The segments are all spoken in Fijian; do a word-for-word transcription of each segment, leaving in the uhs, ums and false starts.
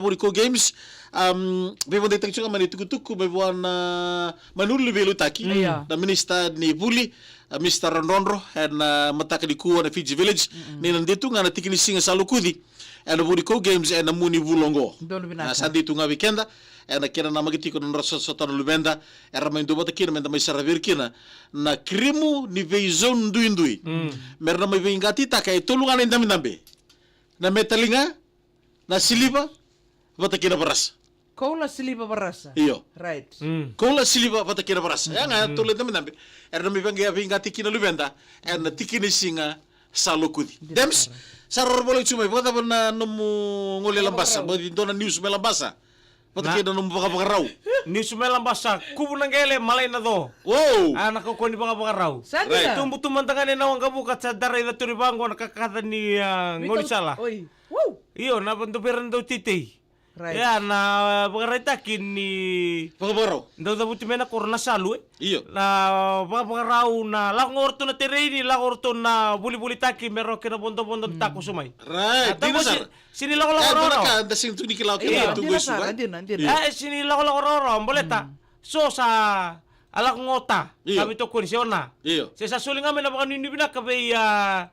Vuli Kou Games, um, veivakadeitaki tiko ga mai na itukutuku mai vua na, mai na ulu ni veiliutaki, io, na minisita ni vuli, a Mister Radrodro, ena mataka nikua na Fiji Village, ni na dei tu ga na tiki ni siga sa lokuci ena Vuli Kou Games ena mua ni vula oqo. Donu vinaka. A, sa dei tu ga vei keda, ena kena namaki tiko na nodra sotasota na luveda, era mai duavata kina meda mai saravi ira kina na kirimu ni veizone duidui. Mm. Mera na mai veiqatitaka e tolu ga na idabedabe. Na metali ga, na siliva vata kei na varasa. Koula, siliva, varasa. Io. Right. Mm. Koula, siliva vata kei na varasa. Ya ga, mm, tolu na idabedabe era na mai veiqa-, veiqati kina na luveda ena tiki ni siga sa lokuci. Dina sara. Dems, sa roro volai tu mai, vakacava na nomu gole Labasa? Vakavakarau. Baci dua na news mai Labasa vata kei na nomu vakavakarau. News mai Labasa, kuvu na qele, malai na co. Wow. A, na kaukauwa ni vakavakarau. Sa dina. Right. Tubu tu mada ga na waqavuka, sa dara i caturi vaqo na kakaca ni, a, gaunisala. Oi. Wow. Io, na vaduvera na dauteitei. Right. Ia, na vakaraitaki ni vakavakarau. Dau cavuti mai na koro na salu, e? Io. Na vakavakarau, na lako ga o ratou na tereini, lako o ratou na vulivolitaki me rawa kina vodovodo ni takoso mai. Right. A, dina sara. Sini lakolako rawarawa. E, dina sara, dina, dina. E, sini lakolako rawarawa, baleta. Mm. So sa a lako ga o ta, io, sa veitokoni se o na. Io. Se sa soli ga mai na vakanuinui vinaka vei, a,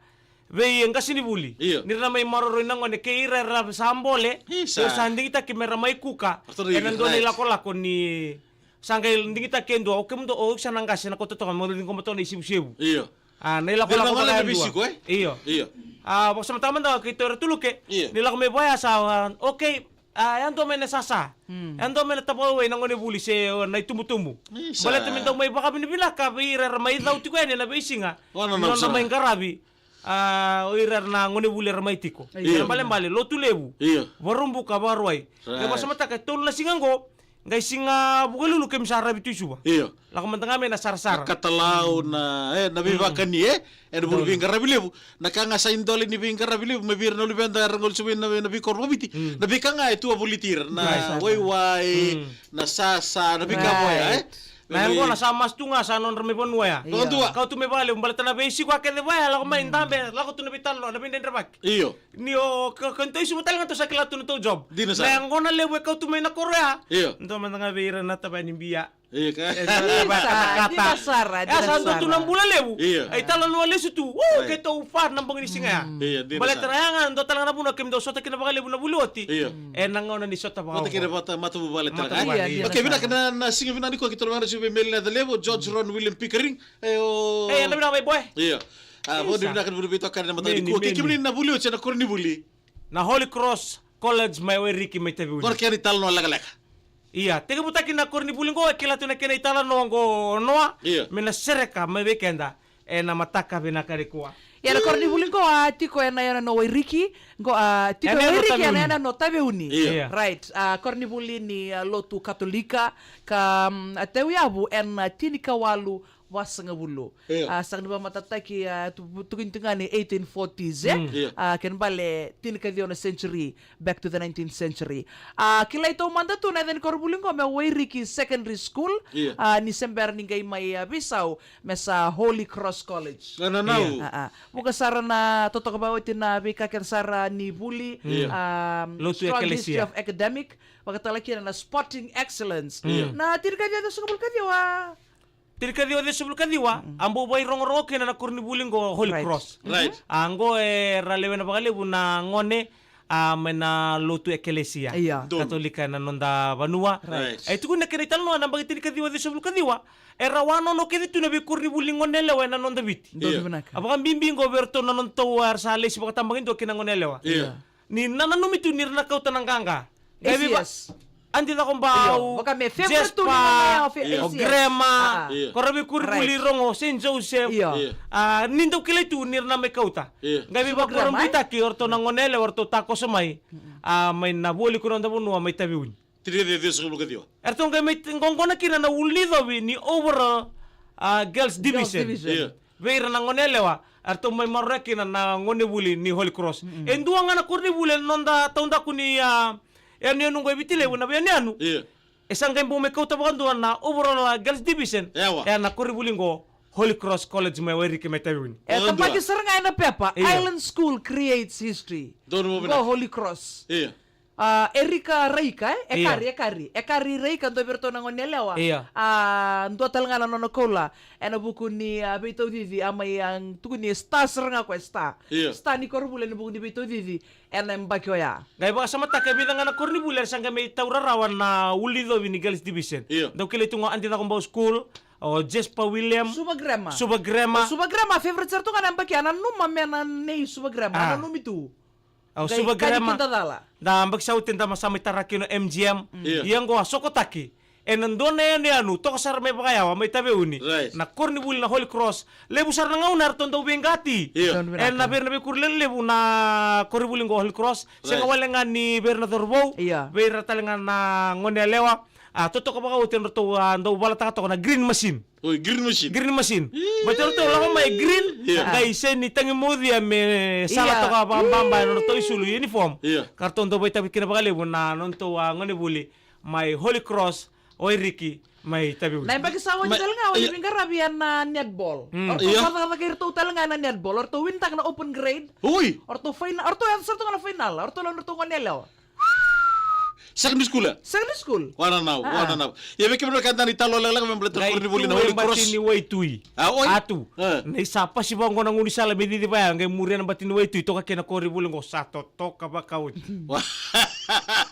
vei qasenivuli. Io. Ni ra na mai maroroi na gone kei ira era sa bole. Isa. Era sa digitaki me ra mai kuka. Ena dua na ilakolako ni sa qai digitaki e dua. O kemudou, o iko sa na qase, na kau totoka, mo ciqoma toka na isivusivu. Io. A, na ilakolako vaka e dua. Io. Io. A, vakasamataka mada keitou era tuluke. Io. Ni lako mai vaya sa, a, okay. A, yadua mai na sasa. Mm. Yadua mai na tavauwai na gonevuli se, o, na itubutubu. Isa. Baleta me dau mai vakavinavinaka vei ira era mai cau tiko yani ena veisiga. Nodra mai qaravi. A, o ira era na gonevuli era mai tiko. Io. Ira balebale, Lotulevu. Io. Varubuka, Varuai. Right. Qai vakasamataka e tolu na siga qo, qai Siga Vukelulu keimami sa ravi tu i Suva. Io. Lako mada ga mai na sarasara. Na katalau, na, e, na veivakani, e? Ena vuli veiqaravi levu. Na ka ga sa idole ni veiqaravi levu, mai vei ira na luveda era gole tu mai na, na veikoro vakaviti. Mm. Na veika ga e tu a voliti ira. Na waiwai, na sasa, na veika voya, e? Na yaqona sa masu tu ga sa nodra mai vanua ya. Vakadua. Kau tu mai vakalevu, baleta na veisiko a kece vaya, lako mai dabe, lako tu na veitalanoa, na veidredrevaki. Io. Ni o, ka, ka tou i Suva tale ga tou sa kila tu na tou job. Dina sara. Na yaqona levu e kau tu mai na koro ya. Io. Dua mada ga vei ira na tavaya ni bia. Io, ka. E, sa, dina sara, dina sara. E, sa dua tu na bula levu. Io. E, italanoa lesu tu. Uu, keitou far na bogi ni siga ya. Io, dina sara. Baleta na yaga, dua tale ga na vanua keimami dau sota kina vakalevu na vuli oti. Io. Ena gauna ni sota vakaoqo. Vata kina vata, matavuvale tale ga. Matavuvale, dina sara. Okay, vinaka na, na siga vinaka nikua keitou na vakayadrati vei Meli Nacalevu, George Ron William Pickering. E, o. E, na vinaka mai boy. Io. A, vodi vinaka ni vuli veitokani na mataka nikua. Kei kemuni na vuli oti ena koronivuli. Na Holy Cross College mai Wairiki mai Taveuni. Qori kena italanoa lekaleka. Ia, tekivutaki na koronivuli qo, e kila tu na kena italanoa qo Noa. Ia. Me na sereka mai vei keda ena mataka vinaka nikua. Ia, na koronivuli qo a tiko ena yanuyanu o Wairiki, qo a tiko e Wairiki, ena yanuyanu o Taveuni. Ia. Right, a koronivuli ni, a, lotu Katolika, ka, mm, a tauyavu ena tinikawalu vasagavulu. Io. A, sega ni vakamatatataki, a, tu-, tukuni tu ga ni eighteen forties, e? Mm. Io. A, kena bale, tinikaciwa na century, back to the nineteenth century. A, kilai taumada tu na yaca ni koronivuli qo me Wairiki Secondary School. Io. A, ni se bera ni qai mai, a, veisau me sa Holy Cross College. Na, na, na. Io. A, a. Vuqa sara na totoka vakaoti na veika kece sara ni vuli. Io. A, lotu ekelesia. Strong history of academic. Vakatale kina na sporting excellence. Io. Na tinikaciwa ciwasagavulu kaciwa. Tinikaciwa ciwasagavulu kaciwa, a bau vairogorogo kina na koronivuli qo Holy Cross. Right. A qo era lewena vakalevu na gone, a, mai na lotu ekelesia. Ia. Katolika ena noda vanua. Right. E tukuni na kena italanoa na yabaki tinikaciwa ciwasagavulu kaciwa, era wanono kece tu na veikoronivuli ni gone yalewa ena noda Viti. Donu vinaka. A vakabibi qo vei iratou na nodatou, a, era sa lesi vakatabakidua kina gone yalewa. Ia. Ni nanumi tu ni ra na kauta na qaqa. Qai vei va-, A C S. Adi Cakobau, Jespa, o Grema, ko ra veikoronivuli rogo, Saint Joseph. A, ni dau kilai tu ni ra na mai kauta. Qai vei vakurabuitaki o ratou na gone yalewa o ratou takoso mai. A, mai na vualiku na noda vanua mai Taveuni. Three hundred years ago, look at you. Eratou qai mai t-, qoqona kina na ulunicovi ni overall, a, girls division. Vei ira na gone yalewa, eratou mai maroroya kina na gonevuli ni Holy Cross. E dua ga na koronivuli ena noda taudaku ni, a, yanuyanu qo e Viti Levu, na veiyanuyanu. E sa qai bau mai kauta vakadua na overall, a, girls division. Ena koronivuli qo, Holy Cross College mai Wairiki mai Taveuni. E tabaki sara ga ena pepa, Island School creates history. Qo Holy Cross. Ia. A, Erika Raika, e? Ia. Ekari, Ekari. Ekari Raika, dua vei iratou na gone yalewa. Ia. A, dua tale ga na nona koula. Ena vuku ni, a, veitaucici, a mai, a, tukuni e star sara ga ko e star. Ia. Star ni koronivuli ena vuku ni veitaucici. Ena yabaki oya. Qai vakasamataka e vica ga na koronivuli era sa qai mai taura rawa na uluicovi ni Girls Division. Ia. Dau kilai tu ga o Adi Cakobau School, o Jasper William. Suva Grammar. Suva Grammar. O Suva Grammar, favorite sara tu ga na yabaki, a nanuma me na nei Suva Grammar, a nanumi tu. Au Suva Grammar. Da yabaki sa oti da sa mai tara kina o M G M. Mm. Ia. Ia qo a sokotaki ena dua na yanuyanu toka sara mai vakayawa mai Taveuni. Right. Na koronivuli na Holy Cross. Levu sara na gauna eratou dau veiqati. Ia. Ena vei ira na veikoro lelevu na koronivuli qo Holy Cross. Right. Sega wale ga ni vei ira na cauravou. Ia. Vei ira tale ga na gone yalewa. A, totoka vakaoti eratou a dau valataka toka na green machine. Oi, green machine. Green machine. Ii. Baleta ratou lako mai green, ia, qai sega ni tagi mocia me sala toka vakababa ena nodratou isulu, uniform. Ia. Ka ratou dau veitavaki kina vakalevu na nodratou a gonevuli mai Holy Cross, o Eriki mai Taveuni. Na yabaki sa oti tale ga o ni veiqaravi ena netball. Mm. O ratou vacakacaka iratou tale ga ena netball. O ratou winitaka na open grade. Oi. O ratou final, o ratou yaco sara tu ga na final. O ratou lewe ni ratou gone yalewa. Secondary school, e? Secondary school. Wananavu, wananavu. Ia vei kemuni na ka dani talo lekaleka me baleta na koronivuli na Holy Cross. Bati ni waitui. A, oi. Atu. E. Ni sa pasi vaqo na gaunisala me cici vaya, qai muria na bati ni waitui, toka kei na koronivuli qo sa totoka vakaoti. Wa.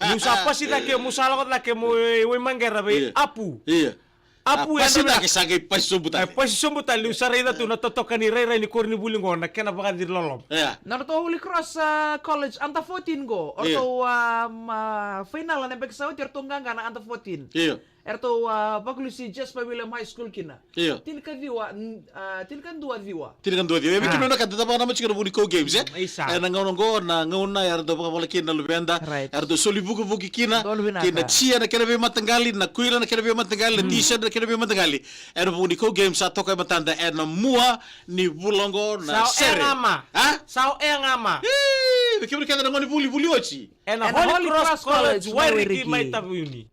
Niu sa pasi cake, mu sa lako cake, mu, e, wai maqera vei Apu. Ia. Apu, a, pasi cake sa qai pasi sobu tale. E, pasi sobu tale, niu sa raica tu na totoka ni rairai ni koronivuli qo na kena vakaciri loloma. Ia. Na ratou Holy Cross, a, College under fourteen qo. Ia. O ratou, a, ma, final na yabaki sa oti, o ratou qaqa na under fourteen. Ia. Eratou, a, vakulusi Jasper William High School kina. Ia. Tinikaciwa, n-, a, tinikadua ciwa. Tinikadua ciwa. E vei kemuni na ka da vakanamata tiko na vuku ni Kou Games, e? Isa. E, na gauna qo, na gauna era dau vakavavala kina na luveda. Right. Era dau soli vukivuki kina. Donu vinaka. Kei na jia na kena veimataqali, na kuila na kena veimataqali, na t-shirt na kena veimataqali. Ena vuku ni Kou Games sa toka e matada ena mua ni vula qo na sere. Sa o Egama. A? Sa o Egama. Ii, vei kemuni kece na gone vuli, vuli oti. Ena Holy Cross College, Wairiki mai Taveuni.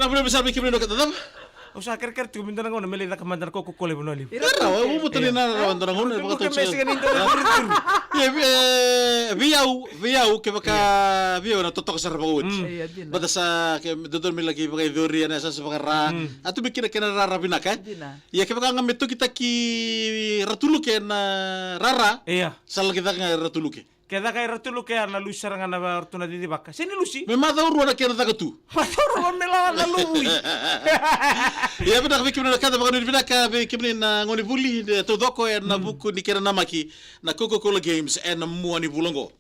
Na vuna me sa vei kemuni na ka cava? Au sa kerekere tiko me dua na gauna me lai caka mada na Coca-Cola i Vanua Levu. Ira, au muta ni na rawa dua na gauna. Ia, vei au, vei au kevaka vei au na totoka sara vakaoti. Ia, dina. Baleta sa ke dodonu me laki vakaicori ena yasayasa vakara. A tu me kina kena rara vinaka. Dina. Ia kevaka ga me tokitaki Ratu Luke na rara. Ia. Sa laki caka ga Ratu Luke. Ke caka e Ratu Luke ya na lusi sara ga na va-, ratou na cicivaka. Se ni lusi. Me macawa rua na kena caka tu. Macawa rua me lawa na luvui. Ia vinaka vei kemuni na kaca vakanuinui vinaka vei kemuni na gonevuli, e, taucoko ena vuku ni kena namaki na Coca-Cola Games ena mua ni vula oqo.